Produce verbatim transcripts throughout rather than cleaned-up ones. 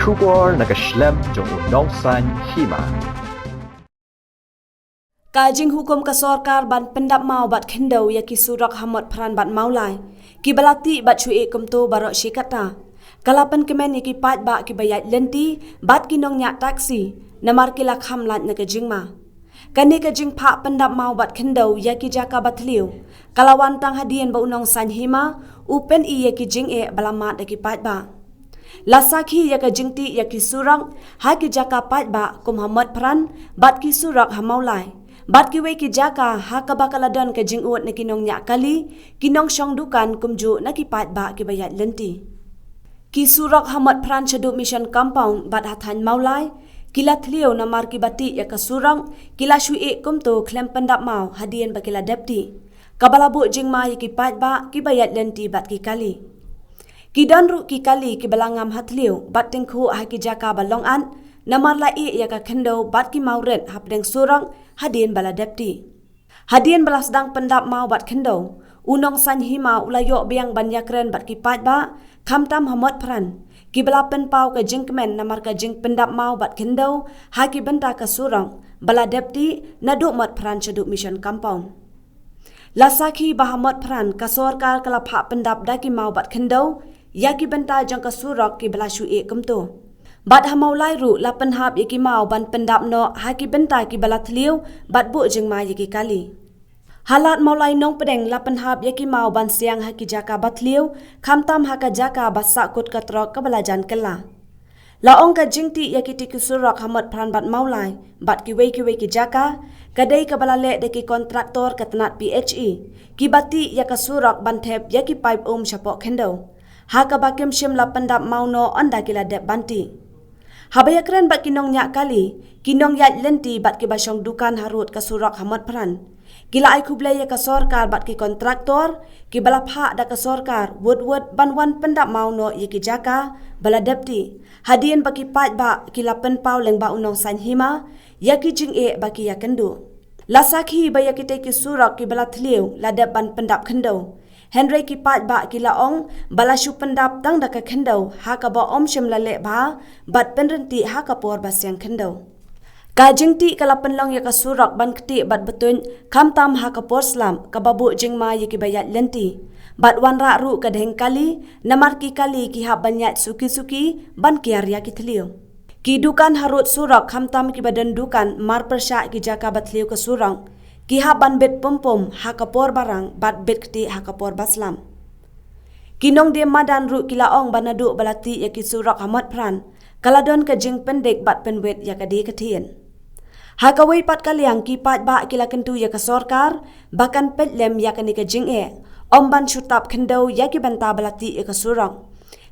Khubor na ka shlem jong u Nongsaiñ Hima. Ka jinghukum ka sorkar ban pyndap maw bad khyndew ïa ki surok ha Motphran bad Mawlai, ki ba la tih bad shu ïeh kumto baroh shi katta, ka la pynkmen ïa ki paidbah ki ba ïaid lynti bad ki nongñiah taxi, namar ki la kham lait na ka jingma. Kane ka jingphah pyndap maw bad khyndew ïa ki jaka ba thliew, ka la wan tang hadien ba u Nongsaiñ Hima u pyni ïa ki jingeh ba la mad da ki paidbah. La sakhi ïa ka jingtih ïa ki surok ha ki jaka paidbah kum ha Motphran bad ki surok ha Mawlai bad kiwei ki jaka ha kaba ka la don ka jingud na ki nongñiah kali, ki nongshong dukan kumjuh na ki paidbah ki ba ïaid lynti. Ki surok ha Motphran shaduh Mission Compound bad ha thaiñ Mawlai ki la thliew namar ki ba tih ïa ka surok ki la shu ïeh kumto khlem pyndap maw hadien ba ki la dep tih, kaba la buh jingma ïa ki paidbah ki ba ïaid lynti bad ki kali. Ki don ruh ki kali ki ba la ngam ha thliew bad tyngkhuh ha ki jaka ba long at, namar la ïeh ïa ka khyndew bad ki maw rit hapdeng surok hadien ba la dep tih. Hadien ba la sdang pyndap maw bad khyndew, u Nongsaiñ Hima u la ïoh biang ban ïakren bad ki paidbah, khamtam ha Motphran, ki ba la pynpaw ka jingkmen namar ka jingpyndap maw bad khyndew ha ki bynta ka surok ba la dep tih naduh Motphran shaduh Mission Compound. La sakhi ba ha Motphran ka sorkar ka la phah pyndap da ki maw bad khyndew ïa ki bynta jong ka surok ki ba la shu ïeh kumto. Bad ha Mawlai ruh la pynhap ïa ki maw ban pyndap noh ha ki bynta ki ba la thliew bad buh jingma ïa ki kali. Ha Lad Mawlai Nongpdeng la pynhap ïa ki maw ban siang ha ki jaka ba thliew, khamtam ha ka jaka ba sahkut ka trok ka ba la jan kylla. La ong ka jingtih ïa kitei ki surok ha Motphran bad Mawlai bad kiwei kiwei ki jaka ka dei ka ba la leh da ki kontraktor ka tnat P H E, ki ba tih ïa ka surok ban thep ïa ki paip um shapoh khyndew, ha kaba kim shym la pyndap maw noh ynda ki la dep ban tih. Haba ïakren bad ki nongñiah kali, ki nongïaid lynti bad ki ba shong dukan harud ka surok ha Motphran, ki la ai khublei ïa ka sorkar bad ki kontraktor ki ba la phah da ka sorkar wut wut ban wan pyndap maw noh ïa ki jaka ba la dep tih, hadien ba ki paidbah ki la pynpaw lyngba u Nongsaiñ Hima ïa ki jingeh ba ki ïakynduh. La sakhi ba ïa kitei ki surok ki ba la thliew la dep ban pyndap khyndew, hynrei ki paidbah ki la ong ba la shu pyndap tang da ka khyndew ha kaba ym shym la leh bha bad pynryntih ha ka por ba siang khyndew. Ka jingtih ka la pynlong ïa ka surok ban ktieh bad btuid, khamtam ha ka por slap, kaba buh jingma ïa ki ba ïaid lynti bad wanrah ruh ka dheng kali, namar ki kali ki hap ban ïaid suki suki ban kiar ïa ki thliew. Ki dukan harud surok, khamtam ki ba don dukan marpyrshah ki jaka ba thliew ka surok, ki hap ban bit pum pum ha ka por ba rang bad bit ktieh ha ka por ba slap. Ki nongdie madan ruh ki la ong ba naduh ba la tih ïa ki surok ha Motphran, ka la don ka jingpyndik bad pynwit ïa ka die ka thied. Ha kawei pat ka liang, ki paidbah ki la kyntu ïa ka sorkar ba kan peit lem ïa kane ka jingeh, ym ban shu tap khyndew ïa ki bynta ba la tih ïa ka surok.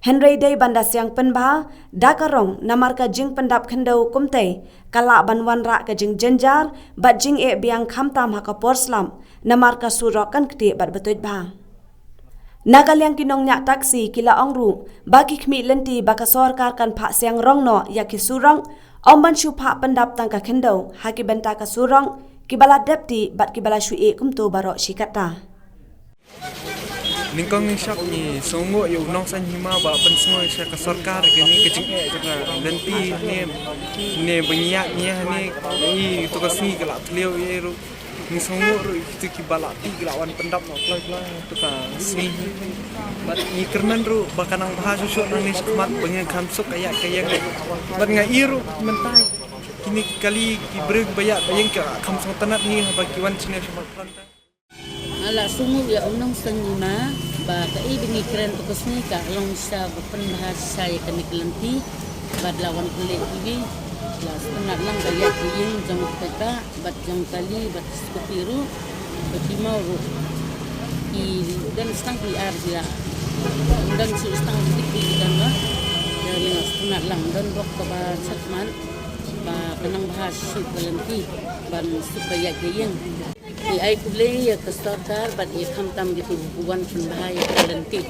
Hynrei dei ban da siang pynbha da ka rong, namar ka jingpyndap khyndew kumtei ka lah ban wanrah ka jingjynjar bad jingeh biang, khamtam ha ka por slap, namar ka surok kan ktieh bad btuid bha. Na ka liang ki nongñiah taxi ki la ong ruh ba ki khmih lynti ba ka sorkar kan phah siang rong noh ïa ki surok, ym ban shu phah pyndap tang ka khyndew ha ki bynta ka surok ki ba la dep tih bad ki ba la shu ïeh kumto baroh shi katta. Nyngkong nyngshap ngi sngewnguh ïa u Nongsaiñ Hima ba pynsngew sha ka sorkar kane ka jingeh jong ka lynti ne, ne ba ngi ïa, ngi ïa ne, i to ka sngi ka la thliew ïa ruh. Ngi sngewnguh ruh ïa kito ki ba la tih ki la wan pyndap noh kloi kloi to ka sngi. Bad ngi kyrmen ruh ba kan nang bha shuh shuh nangne shakhmat ba ngin kham suk ka ïaid ka ïeng. Bad nga i ruh mynta kine ki kali ki briew ba ïaid ba ïeng ki kham sngewtynnat ngi haba ki wan shane shakhmat phrang. Nga la sngewnguh ïa u Nongsaiñ Hima ba kaei ba ngi kren to ka sngi ka long shisha ba pynbha shisha ïa kane ka lynti. Bad la wan pynleit iwei, la sngewtynnat lang ka ïaid ka ïeng jong ka paidbah bad jong kali bad ki scooty ruh bad ki maw ruh. Ki don stang ki ar jia, don shu stang ki ki don ba. Ïa, la sngewtynnat lang, don bok kaba shakhmat ba kan nang bha shuh ka lynti ban suk ka ïaid ka ïeng. Ngi ai khublei ïa ka sorkar bad ïa khamtam kito kiba wan pynbha ïa ka lynti.